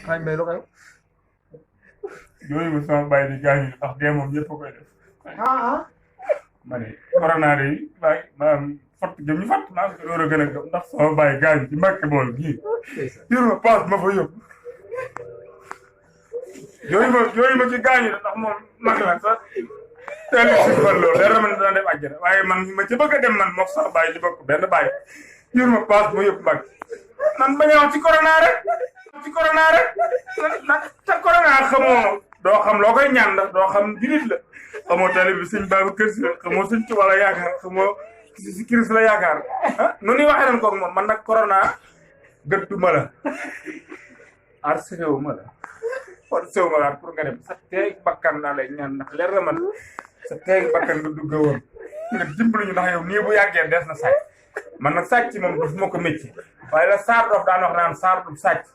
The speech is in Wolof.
xaaj mbay lu xew. yooyu sama bàyyi di gaañu ndax dee moom ñëpp a koy def. ma ne corona de waaye maanaam fott jëm ñu fott naa ko door a gën a gëm ndax sama bàyyi gaañu ci Mbàkke bool gii yor ma paas ma fa yóbbu yooyu ma ci gaañu de ndax moom mag la sax teel si fan loolu dara man dana dem àjjana waaye man ma ci bëgg a dem man mook sama bàyyi di bokk benn bàyyi yor ma paas ma yóbbu Mbàkke man bañ a wax ci corona rek nag te corona xamoo doo xam loo koy ñaan ndax doo xam julit la xamoo tali bi sëñ Babacar Si la xamoo sëñ Tuubaa la yaakaar xamoo si Kirist la yaakaar ah nu ñuy waxee nañ koog moom man nag corona gëttuma la arséwu ma la forcéwu ma la pour nga dem sa teeg bakkan laa lay ñaan ndax leer na man sa teeg bakkan nga dugga woon nga dimbali ñu ndax yow nii bu yàggee des na sàcc man nag sàcc moom daf ma ko métti waaye la saar doof daan wax naan saar du sàcc